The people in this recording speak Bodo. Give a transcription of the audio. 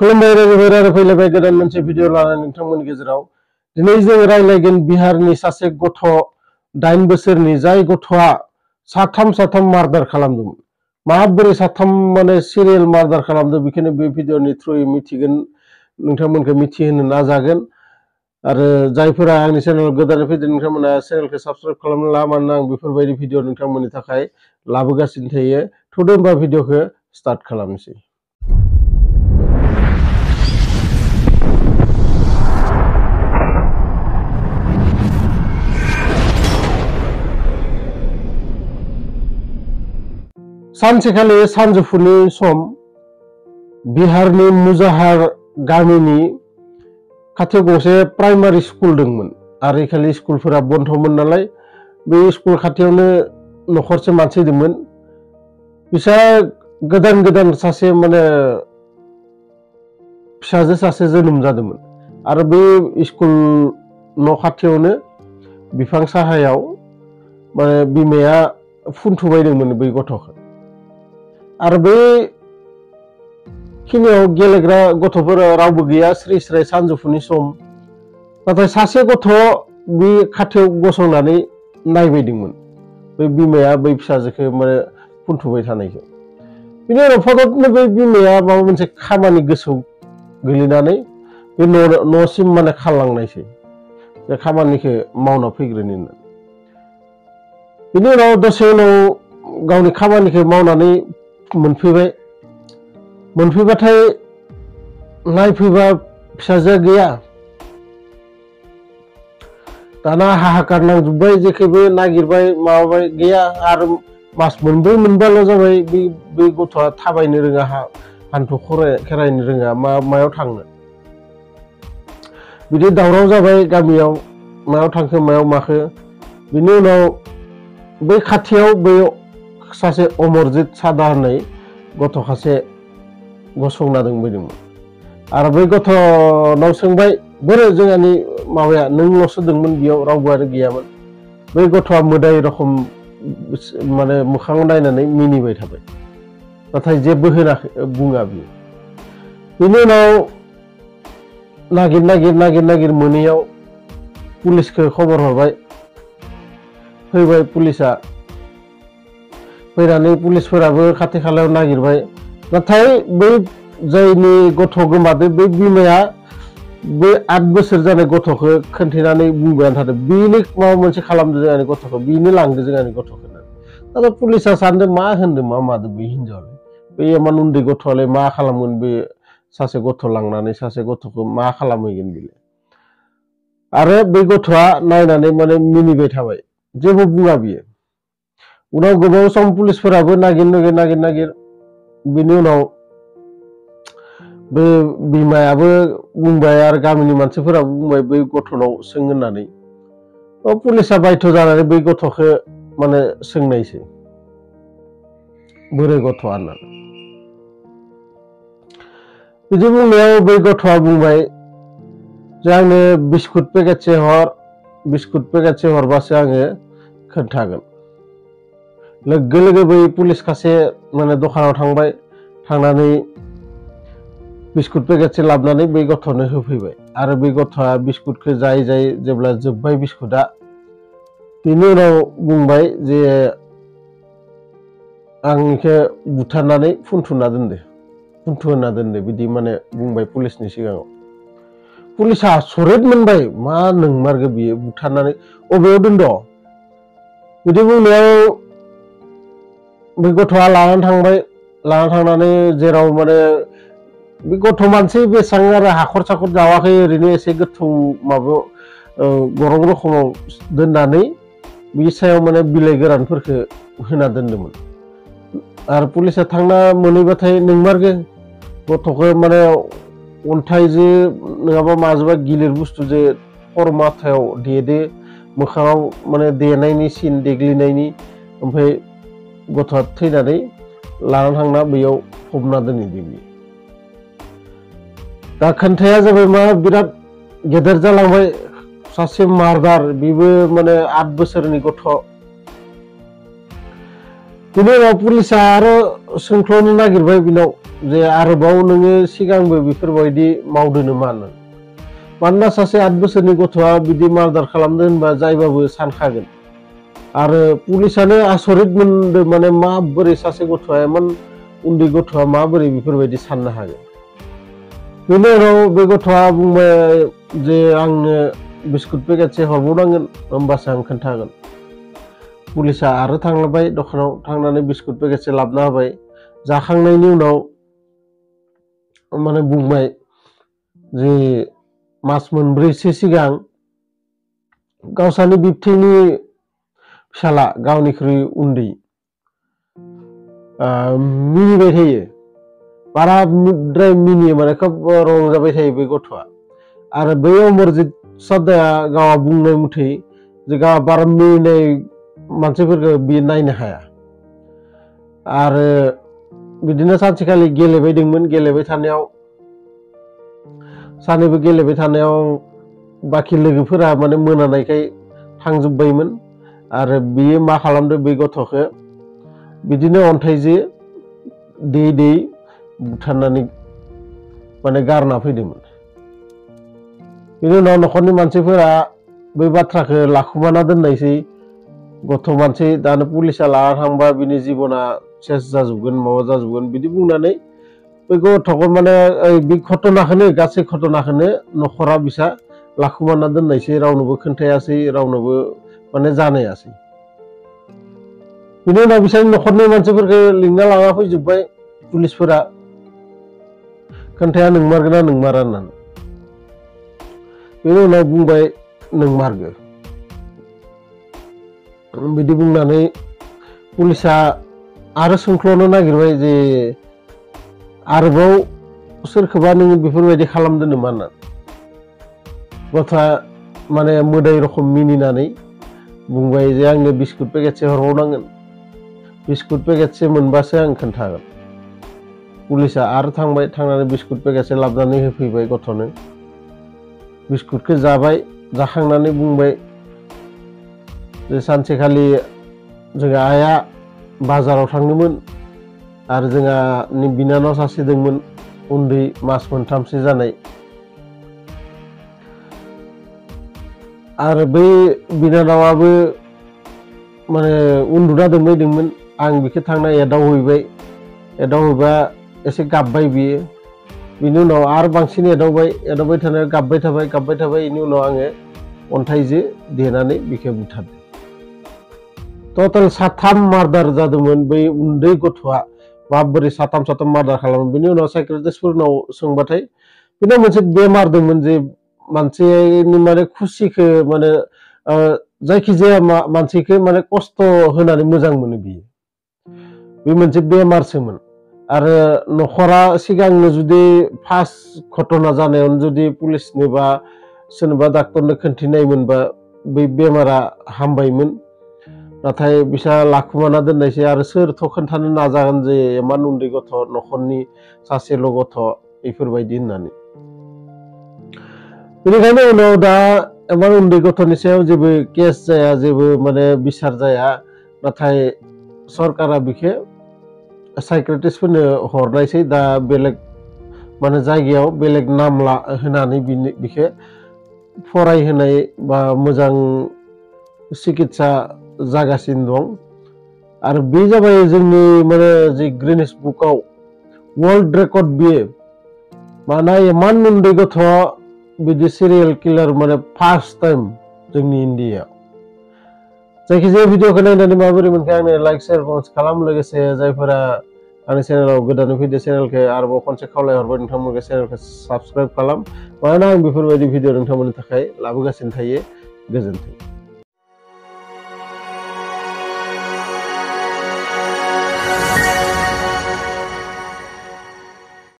खुलुमबाय रायजो फैलायबाय गोदान मोनसे भिडिअ लानानै नोंथांमोननि गेजेराव दिनै जों रायलायगोन बिहारनि सासे गथ' 8 बोसोरनि जाय गथ'आ साथाम मार्डार खालामदोंमोन माबोरै साथाम माने सिरियेल मार्डार खालामदों बेखौनो बे भिडिअनि थ्रुयै मिथिगोन नोंथांमोनखौ मिथिहोनो नाजागोन आरो जायफोरा आंनि चेनेलाव गोदानै फैदों नोंथांमोना चेनेलखौ साबस्क्राइब खालामना ला मानोना आं बेफोरबायदि भिडिअ नोंथांमोननि थाखाय लाबोगासिनो थायो थुदो होनबा भिडिअखौ स्टार्ट खालामनोसै। सानसेखालि सानजौफुनि सम बिहारनि मुजाहार गामिनि खाथियाव गंसे प्राइमारि स्कुल दंमोन आरो खालि स्कुलफोरा बन्दमोन नालाय बे स्कुल खाथियावनो नखरसे मानसि दंमोन बिसा गोदान सासे माने फिसाजो सासे जोनोम जादोंमोन आरो बे स्कुल न' खाथियावनो बिफां साहायाव माने बिमाया फुनथुबाय दंमोन बै गथ'खौ आरो बे खिनियाव गेलेग्रा गथ'फोरा रावबो गैया स्राय सानजौफुनि सम नाथाय सासे गथ' बे खाथियाव गसंनानै नायबायदोंमोन बै बिमाया बै फिसाजोखौ माने फुनथुबाय थानायखौ बिनि उनाव फटकनो बै बिमाया माबा मोनसे खामानि गोसोआव गोलैनानै बे न'सिम माने खारलांनायसै बे खामानिखौ मावना फैग्रोनि होननानै बिनि उनाव दसे उनाव गावनि खामानिखौ मावनानै मोनफैबाथाय नायफैबा फिसाजोआ गैया दाना हाहाकार नांजोब्बाय जेखैबो नागिरबाय माबाबाय गैया आरो मास मोनबाल' जाबाय बे गथ'आ थाबायनो रोङा हान्थु खेरायनो रोङा मायाव थांनो बिदि दावराव जाबाय गामियाव मायाव थांखो मायाव माखो बिनि उनाव बै खाथियाव बै सासे अमरजित सादा होननाय गथ' सासे गसंना दंबायदोंमोन आरो बै गथ'नाव सोंबाय बोरै जोंहानि माबाया नोंल'सो दंमोन बेयाव रावबो आरो गैयामोन बै गथ'आ मोदाय रखम माने मोखाङाव नायनानै मिनिबाय थाबाय नाथाय जेबो बुङा बियो बिनि उनाव नागिर मोनैयाव पुलिसखौ खबर हरबाय फैबाय पुलिसा फैनानै पुलिसफोराबो खाथि खालायाव नागिरबाय नाथाय बै जायनि गथ' गोमादों बै बिमाया बै 8 बोसोर जानाय गथ'खौ खोन्थेनानै बुंबायानो थादों बेनो माबा मोनसे खालामदों जोंहानि गथ'खौ बेनो लांदों जोंहानि गथ'खौ नाथाय पुलिसा सानदों मा होनदों मा मादों बे हिनजावालाय बे इमान उन्दै गथ'आलाय मा खालामगोन बे सासे गथ' लांनानै सासे गथ'खौ मा खालामहैगोन बेलाय आरो बै गथ'आ नायनानै माने मिनिबाय थाबाय जेबो बुङा बियो उनाव गोबाव सम पुलिसफोराबो नागिर बिनि उनाव बे बिमायाबो बुंबाय आरो गामिनि मानसिफोराबो बुंबाय बै गथ'नाव सों होननानै पुलिसा बायथ' जानानै बै गथ'खौ माने सोंनायसै बोरै गथ'आ होननानै बिदि बुंनायाव बै गथ'आ बुंबाय जे आंनो बिस्कुट पेकेटसे हरबासो आङो खोन्थागोन लोगो बै पुलिस खासे माने दखानाव थांबाय थांनानै बिस्कुट पेकेटसे लाबोनानै बै गथ'नो होफैबाय आरो बै गथ'आ बिस्कुटखौ जायै जेब्ला जोब्बाय बिस्कुटआ बेनि उनाव बुंबाय जे आं इखौ बुथारनानै फुनथुना दोनदो बिदि माने बुंबाय पुलिसनि सिगाङाव पुलिसा आसरित मोनबाय मा नंमारगौ बियो बुथारनानै अबेयाव दोनद' बिदि बुंनायाव बे गथ'आ लानानै थांनानै जेराव माने बे गथ' मानसि बेसेबां आरो हाखर साखर जावाखै ओरैनो एसे गोथौ माबायाव गरं रखमाव दोननानै बे सायाव माने बिलाइ गोरानफोरखौ होना दोनदोंमोन आरो पुलिसा थांना मोनहैबाथाय नंमारगौ गथ'खौ माने अन्थाइजो नङाबा माजोंबा गिलिर बुस्थुजों खर' माथायाव देदो मोखाङाव माने देनायनि सिन देग्लिनायनि ओमफ्राय गथ'आ थैनानै लाना थांना बेयाव फबना दोनहैदों बियो दा खोन्थाया जाबाय मा बिराद गेदेर जालांबाय सासे मार्डार बेबो माने 8 बोसोरनि गथ' बिनि उनाव पुलिसा आरो सोंख्ल'नो नागिरबाय बिनाव जे आरोबाव नोङो सिगांबो बेफोरबायदि मावदो नामा होननानै। मानोना सासे 8 बोसोरनि गथ'आ बिदि मार्डार खालामदो होनबा जायबाबो सानखागोन। आरो पुलिसानो आसरित मोनदों माने माबोरै सासे गथ'आ इमान उन्दै गथ'आ माबोरै बेफोरबायदि साननो हागोन। बिनि उनाव बे गथ'आ बुंबाय जे आंनो बिस्कुट पेकेटसे हरबावनांगोन होमबासो आं खोन्थागोन। पुलिसा आरो थांलायबाय दखानाव थांनानै बिस्कुट पेकेटसे लाबोना होबाय। जाखांनायनि उनाव माने बुंबाय जे मास मोनब्रैसो सिगां गावसानि बिबथैनि फिसाला गावनिख्रुइ उन्दै मिनिबाय थायो। बाराद्राय मिनियो माने खोब रंजाबाय थायो बे गथ'आ। आरो बै अमरजित सादाया गावहा बुंनाय मथै जे गावहा बारा मिनिनाय मानसिफोरखौ बियो नायनो हाया। आरो बिदिनो सानसेखालि गेलेबाय थानायाव सानैबो गेलेबाय थानायाव बाखि लोगोफोरा माने मोनानायखाय थांजोब्बायमोन। आरो बियो मा खालामदो बे गथ'खौ बिदिनो अन्थाइजों दै बुथारनानै माने गारना फैदोंमोन। बिनि उनाव न'खरनि मानसिफोरा बै बाथ्राखौ लाखुमाना दोननायसै। गथ' मानसि दानो पुलिसा लाना थांबा बिनि जिबना सेस जाजोबगोन माबा जाजोबगोन बिदि बुंनानै बै गथ'खौ माने बे घटनाखौनो गासै घटनाखौनो न'खरा बिसा लाखुमाना दोननायसै। रावनोबो खोन्थायासै, रावनोबो माने जानायासै। बिनि उनाव बिसोरनि न'खरनि मानसिफोरखौ लिंना लाना फैजोब्बाय पुलिसफोरा, खोन्थाया नोंमारगोना नोंमारा होननानै। बिनि उनाव बुंबाय नोंमारगो। बिदि बुंनानै पुलिसा आरो सोंख्ल'नो नागिरबाय जे आरोबाव सोरखौबा नोङो बेफोरबायदि खालामदो नामा होननानै। गथ'आ माने मोदाय रखम मिनिनानै बुंबाय जे आंनो बिस्कुट पेकेटसे हरबावनांगोन, बिस्कुट पेकेटसे मोनबासो आं खोन्थागोन। पुलिसा आरो थांबाय, थांनानै बिस्कुट पेकेटसे लाबोनानै होफैबाय गथ'नो। बिस्कुटखौ जाबाय, जाखांनानै बुंबाय जे सानसेखालि जोंहा आइया बाजाराव थांदोंमोन आरो जोंहा बिनानाव सासे दंमोन उन्दै मास मोनथामसो जानाय। आरो बै बिनानावाबो माने उन्दुना दंबायदोंमोन। आं बिखौ थांना एदावहैबा एसे गाबबाय बियो। बिनि उनाव आरो बांसिन एदावबाय थानायाव गाबबाय थाबाय। बेनि उनाव आङो अन्थाइजों देनानै बिखौ बुथारदों। टटेल 7 मार्डार जादोंमोन। बै उन्दै गथ'आ माबोरै 7 मार्डार खालामो। बिनि उनाव साइकेट्रिस्टफोरनाव सोंबाथाय बिनाव मोनसे बेमार दंमोन जे मानसिनि माने खुसिखौ माने जायखिजाया मानसिखौ माने खस्थ' होनानै मोजां मोनो बियो। बे मोनसे बेमारसोमोन। आरो न'खरा सिगांनो जुदि फार्स्ट घटना जानायावनो जुदि पुलिसनो बा सोरनोबा डाक्टरनो खोन्थिनायमोनबा बै बेमारा हामबायमोन। नाथाय बिसा लाखुमाना दोननायसै। आरो सोरथ' खोन्थानो नाजागोन जे इमान उन्दै गथ', न'खरनि सासेल' गथ' बेफोरबायदि होननानै। बेनिखायनो उनाव दा इमान उन्दै गथ'नि सायाव जेबो केस जाया, जेबो माने बिसार जाया। नाथाय सरकारा बिखौ साइकेट्रिस्टफोरनो हरनायसै। दा बेलेग माने जायगायाव बेलेग नाम होनानै बिखौ फरायहोनाय बा मोजां सिकित्सा जागासिनो दं। आरो बे जाबाय जोंनि माने जि ग्रिनिस बुकआव वर्ल्ड रेकर्ड बियो। मानोना इमान उन्दै गथ' बिदि सिरियेल किलार माने फार्स्ट टाइम जोंनि इन्डियायाव। जायखिजाया भिडिअखौ नायनानै माबोरै मोनखो आंनो लाइक शेयार कमेन्ट खालाम। लोगोसे जायफोरा आंनि चेनेलाव गोदानै फैदो चेनेलखौ आरोबाव खनसे खावलायहरबाय नोंथांमोनखौ चेनेलखौ साबस्क्राइब खालाम। मानोना आं बेफोरबायदि भिडिअ नोंथांमोननि थाखाय लाबोगासिनो थायो। गोजोन्थों।